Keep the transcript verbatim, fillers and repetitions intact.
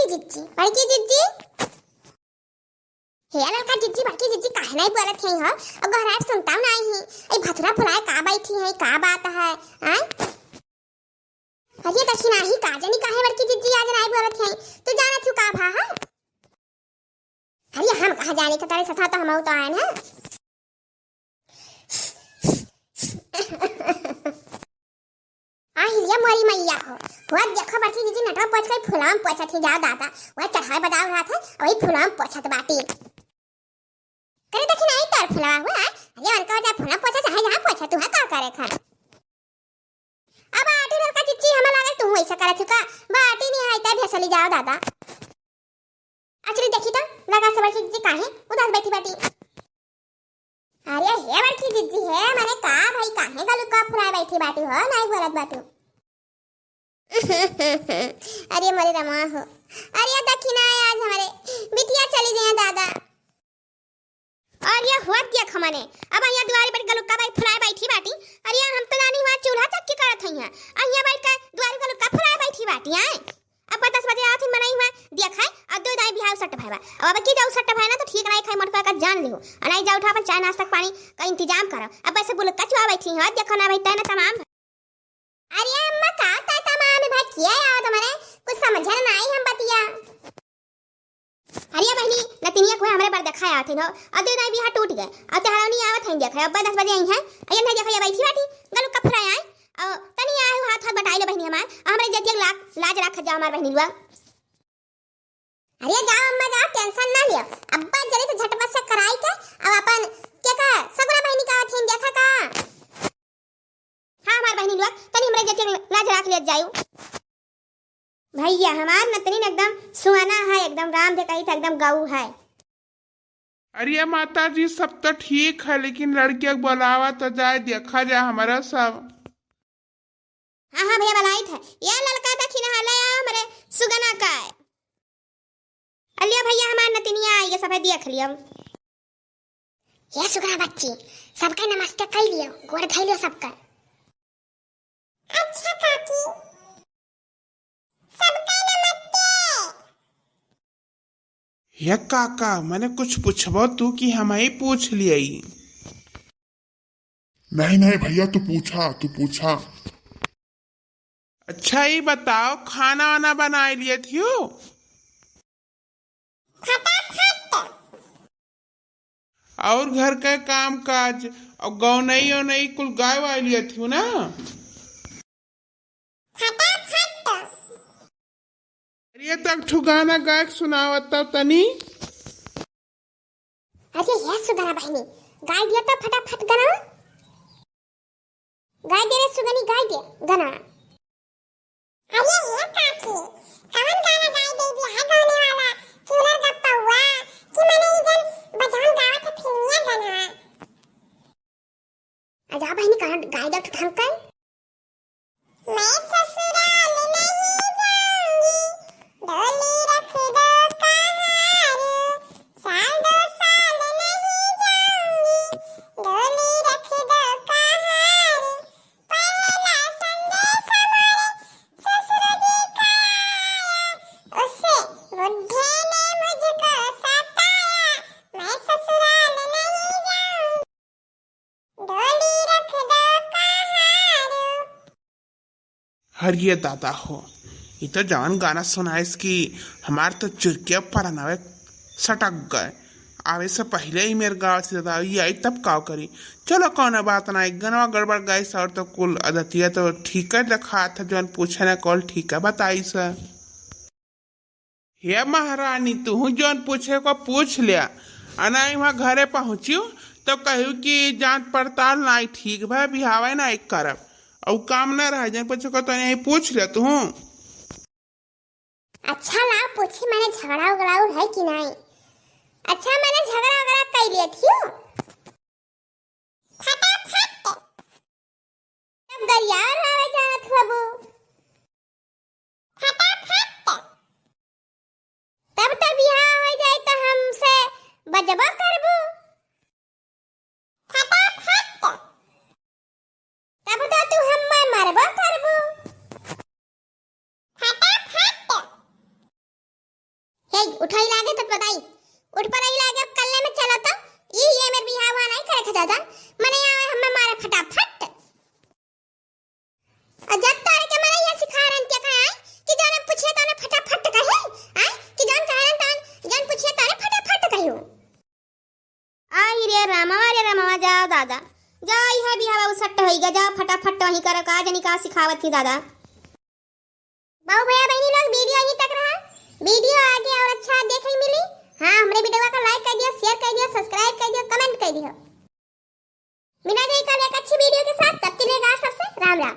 जिज्जी, बड़की जिज्जी। हे ललका जिज्जी, बड़की जिज्जी काहे नाहीं बोलत हई हो? अब गहराई सुनताऊ नाहीं ही। ए भथुरा फुलाए का बैठी है, का बात है? आय? अरे दखिना ही का जानी काहे बड़की जिज्जी आज नाहीं बोलत हई। तू जानत हू का भा है? अरे हम कहाँ जानी, तो तारे सथा तो हमहू तो आयन है। आ हिलिया मोरी मैया हो। हुआ देखो बड़की जिज्जी नटवा पोछ के फुलाम पोछत ही जाओ दादा। वह चढ़ाई बजाओ रहा था, वही फुलाम पोछत बाटी। करे देखी नाहीं तोर फुलवा हुआ, अरे उनका वजह फुलाम पोछा चाहे जहाँ पोछा, तू है का करे खा? अब आटी ललका जिज्जी, हमें लागल तू ऐसा करत हू का? बाटी नहीं है, तब भेसली जाओ दादा। अचरी देखी तो, लगा से बड़की जिज्जी काहे उदास बैठी बाटी। अरे हे बड़की जिज्जी हे, मने का भाई काहे गलुका फुलाए बैठी बाटी हो, नाहीं बोलत बाटू। अरे मोरे रमा हो, अरे दखिना आज हमरे बिटिया चली गई दादा। अरे हुआ दिया खमने, अब यहाँ दुआरे पर गलुका बाई फुलाए बैठी बाटी। अरे हम तो जानी हुआ चूल्हा चक्की करत हई, यहाँ बैठ के दुआरे गलुका फुलाए बैठी बाटी हैं। अब दस बजे आवत ही मनई हुआ, देखा है, अब दो दाई बिहाव सट भयवा। अब, अब की जाऊ सट भय ना तो ठीक नाहीं खाई, मोटका का जान लिहो। आ नाहीं जाओ उठा अपन चाय नाश्ता पानी का इंतजाम करो। अब वैसे बुलक्का चुआ बैठी हो, देखो ना भाई तय ना तमाम। अरे अम्मा का तय तमाम है भाई, किया यार तुम्हारे कुछ समझ ना आई हम बतिया। अरे बहनी, नतिनिया को हमरे बर देखा आवत ही हो, अब दो दाई बिहाव टूट गए, अब तेहारौनी आवत है, देखा अब दस बजे आई है, अरे नहीं देखो ये बैठी बाटी, गलुका फुलाए आए, और तनी आए हो हाथ हाथ बटाई लो बहनी हमार, और हमरे जतिया लाज, लाज रख जाओ हमार बहनी लुआ। अरे जाओ अम्मा जाओ, tension ना लियो। अब्बा जल्दी से झटपट से कराई के अब अपन के का सगुना बहिनी का अथीन देखा का। हाँ हमार बहिनी लोग तनी हमरे जतिया लाज राख लेत जायू। भैया हमार नतनीन एकदम सुहाना है, एकदम राम देखा ही था, एकदम गऊ है। अरे माता जी, सब तो ठीक है, लेकिन लड़किया के बुलावा तो जाए, देखा जाए हमारा सब। हाँ, हाँ भैया, बुलाइत है। ये ललका देखी ना, ले आओ हमरे सुगना का। अलियो भैया, हमार नतिनिया आई, ये सब है, देख लियो। ये सुगना बच्ची, सबका नमस्ते कर लियो, गोड़ धइ लियो सबका। अच्छा काकी, सबका नमस्ते। हे काका, मने कुछ पूछबो तू कि हम ही पूछ लियई? नहीं, नहीं भैया, तू पूछा, तू पूछा। अच्छा, ई बताओ, खाना वाना बनाए लिए थियो? फटाफट। और घर का काम काज, और गौनई औनई कुल गाय वाय लिए थियो ना? फटाफट। अरे, तो एक ठो गाना गाय के सुनावत तो तनी। अरे, हे सुगना बहिनी, गाय दिया तो फटाफट गाना। गाय दे रे सुगनी, गाय दे गाना। अरे, हे काकी, कौन गाना गाय दे दिया है गाने वाला? किलर गप्पा हुआ कि मने ई जन बजान गावत है फिल्मिया गाना। आ जा बहिनी, कहाँ गाय दे ठुठान कर। मैं ससुराल नहीं जाऊंगी, डोली रख दो कहार, साल दो साल नहीं जाऊंगी, डोली रख दो कहार, पहला संदेश हमारे ससुर जी का आया, उस बुढ़े ने मुझको सताया, मैं ससुराल नहीं जाऊंगी। डोली रख दो कहार। हरिये दादा हो, ई तो जवन गाना सुनाइस कि हमार तो चुरकिया परनवे सटक गए। आवे से पहिले ही मेरे गाँव से दादा ई आई तब काव करी। चलो कौनो बात ना, एक गनवा गड़बड़ गाइस और तो कुल अदतिया तो ठीक है देखात है, जवन पूछे ना कॉल ठीक है बताइस। हे महारानी, तुहू जौन पूछे को पूछ लिया। आ नाहीं वहाँ घरे पहुँचियो तो कहू कि जाँच पड़ताल नाहीं ठीक भा, बिहावे नाहीं करब। अउ काम न रहे, जौन पूछे को तो यहीं पूछ लिया तुहू। अच्छा लाओ पूछी, मने झगड़ा उगड़ा है कि नाहीं? अच्छा मने झगड़ा उगड़ा कइ लिया थियो? फटाफट। तब गरियावे लावे जानत हबू। फटाफट। तब तो बियाह हो जाए तो हमसे बजबो करबू। फटाफट। तब तो तू हम्मे मरबो करबू। फटाफट। उठाई लागे तो बताई, उठ पर आई लागे, अब कल्ले में चलो तो, ई ये मेरे बिहावा नहीं करे खचा जान, मने आवे हमें मारे फटाफट। और जब तोरे के मने ये सिखा रहन के कहे आए कि जौन पूछे तौने फटाफट कहे, आए कि जौन कहे रहन तौन, जौन पूछे तौने फटाफट कहियो। आई रे रामवा रे रामवा, जाओ दादा, जाओ, इहे बिहावा उसट्ट होई गया, जाओ फटाफट वहीं करो, का जनी का सिखावत ही दादा। बाबू भैया बहनी लोग, वीडियो यहीं तक रहा, वीडियो आगे और अच्छा देखे मिली। हाँ, हमरे वीडियो का लाइक कर दियो, शेयर कर दियो, सब्सक्राइब कर दियो, कमेंट कर दियो। मिला जाए कल एक अच्छी वीडियो के साथ, तब तक के लिए सबसे राम राम।